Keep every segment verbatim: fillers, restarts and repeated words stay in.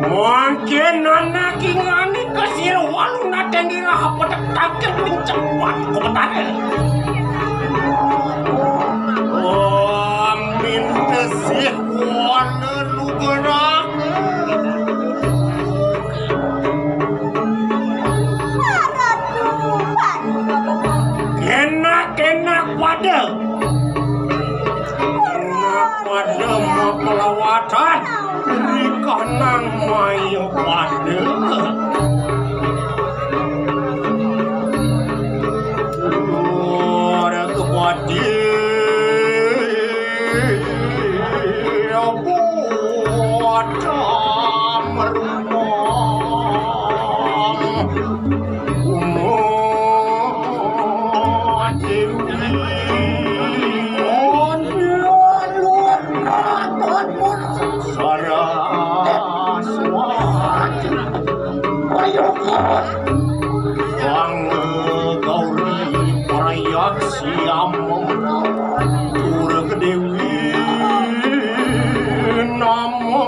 Mangkin ana kingane kasira walu naten ira apa tak tangkil pun cepat komentare. Amin tesih wana lugerak. Enak-enak pada. Enak pada mapelawatan. Rika nang maya pada. Ora kepati. Apa ada merumah. Saraswati. Ayo, Kang Gauri Parayat Siam. Turga Dewi Namo.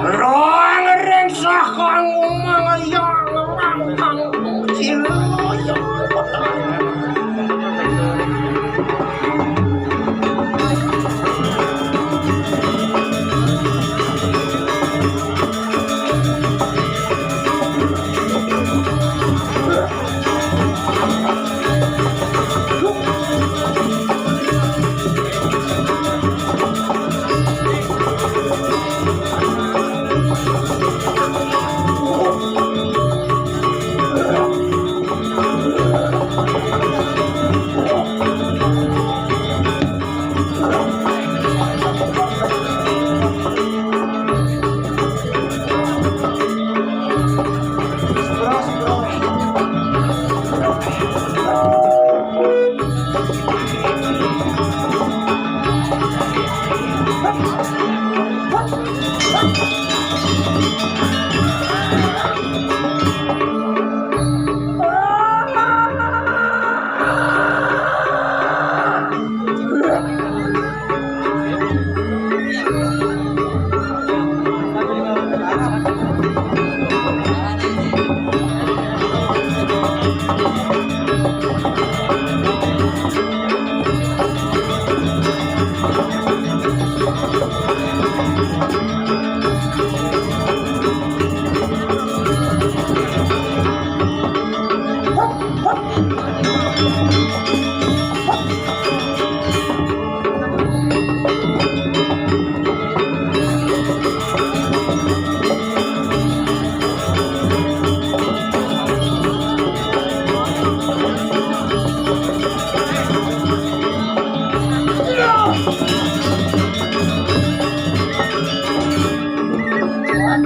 Rong rengsah kang umang yang rangkang sila yang petang.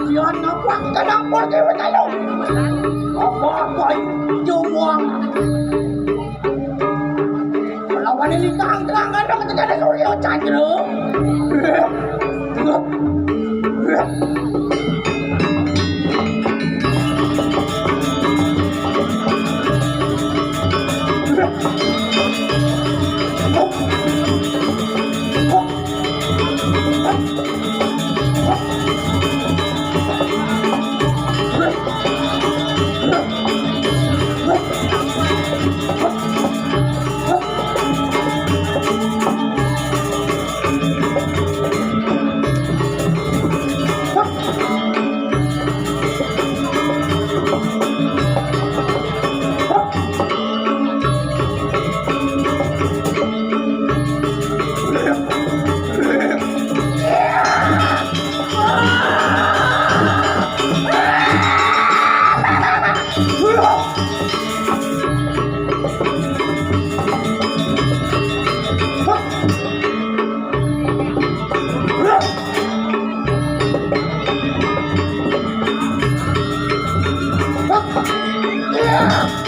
Yan nga pang tenang por dewe tayo. Apa apa yung jumuang. Lawan ini tangkang kan aku tidak ada surya chandra.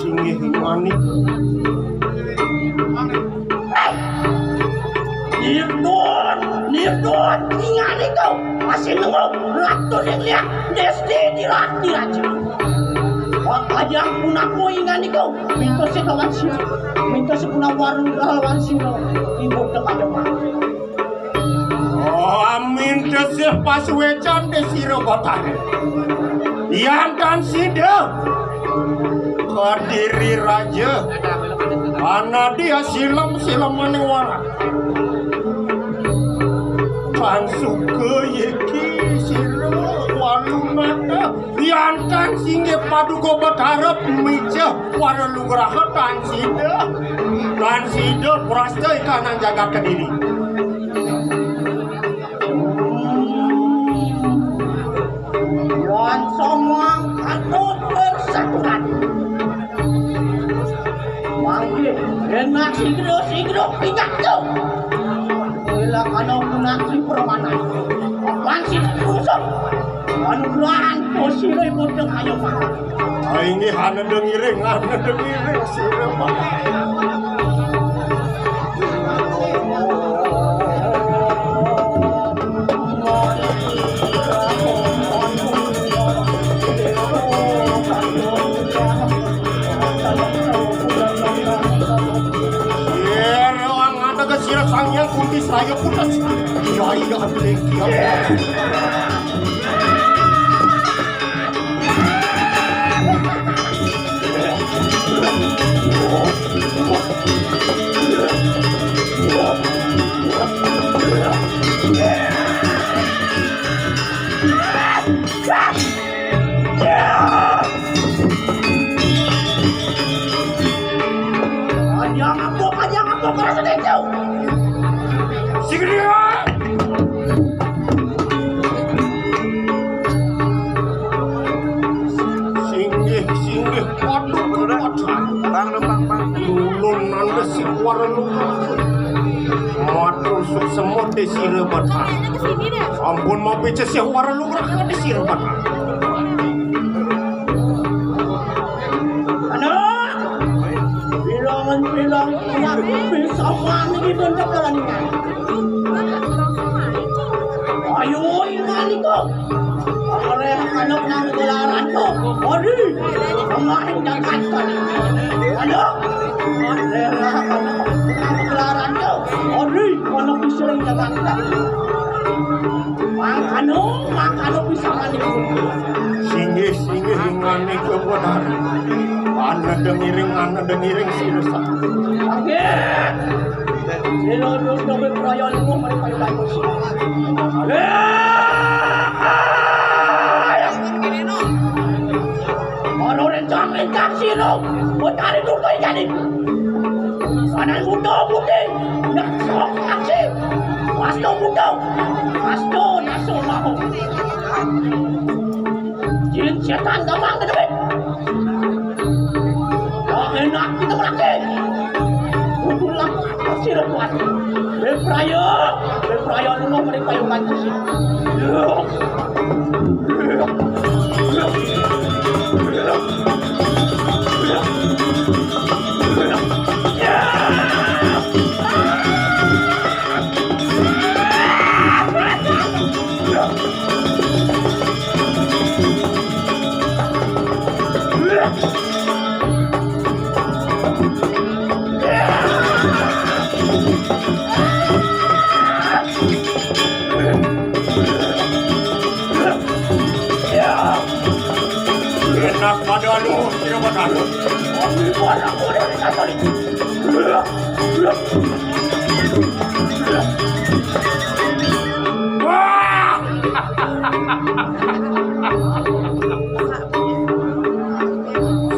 Singgih manik. Nipun, nipun, inganika. Masih nunggu. Ratu ning liang. Desti dirati raja. Wah, aja punaku inganika. Mintos sing kawan sira. Mintos sing punang warung lawan sira. Ibu depan-depan. Oh, amin desih pasuecan desira Batara. Yan tan sida. Kadiri raja. Anadia silem silemaning warak. Tan suka yeki sira walunata. Yan tan singgih paduka Batara micah para lugraha tan sida. Tan sida prasta ikanang jagat Kediri. Wan somang katut bersatuan. Manggih, enak sigro, sigro, pinjak tu. Bila kana punaki permanan. Apaan sih kusuk? Anugrahan posire bodong ayo makan. Ah, ini hana dengiring, hana dengiring, sira makan. Sira wang ada ke sira Sang Hyang Kunti Seraya putus. Iya, iya, iya, iya. Aja ngapuk, aja ngapuk, rasa kencau. Sing gedhe. Singgih, singgih, waduh, waduh. Bang, numpang, Bang. Ulun nanda si warung. Matur suksema desira Batara. Sampun mapica si warung desira Batara. Anak, bilangan-bilang anak bisa mandi di benda kalaningan. Ayo, ingali ko. Oleh anak nang gelaran ko. Odi, kemarin dapat kali. Ayo, oleh anak nang gelaran ko. Odi, anak bisa dapat kali. Mangkano, mangkano pisanan iku. Singgih, singgih, ingani kebenar. Ana dengiring, ana dengiring sirsa. Oke. Sira terus dhewe praya lunga mari kaya bagus. Ana rencang-rencang sira, utari turta ikan iku. Sanan buta putih, nak sok aksi. Wastu buta, wastu nasu mau. Jin setan gampang kedewek. Wah, enak kita berarti. Pukulan sirah kuat. Beprayo, beprayo lu mau mari payungan sih. Enak pada lu, tidak pada lu. Ambil barang udah dikasih. Wah!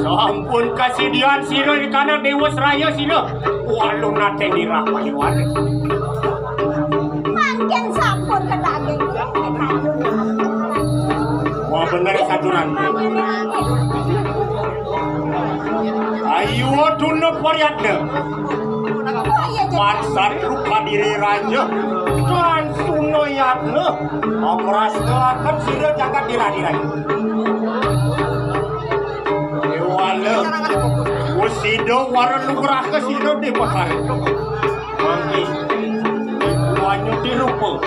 Sampun kasidian sira di kana Dewa Seraya sira. Walu nate dirah payuan. Mangkin sampun kedaging. Wah, bener saturan. Ayo tuna pariatna. Pansat rupa diri raja. Kan sunayatna. Amrasta akan sira jagat dira-dira. Dewala. Usida wara nugraha sira di pekara. Mangki. Wanyu dirupa.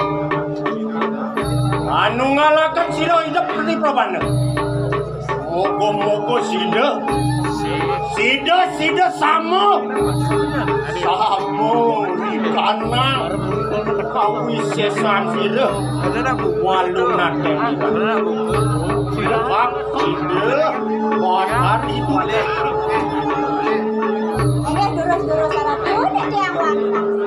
Anu ngalaken sira idep di prabana. Moga-moga sida, sida, sida sama, sama di kanang kawisesan sida. Walu nate. Sida, sida, wajar itu. Oke, durus-durus saratu, nek tiang wanita.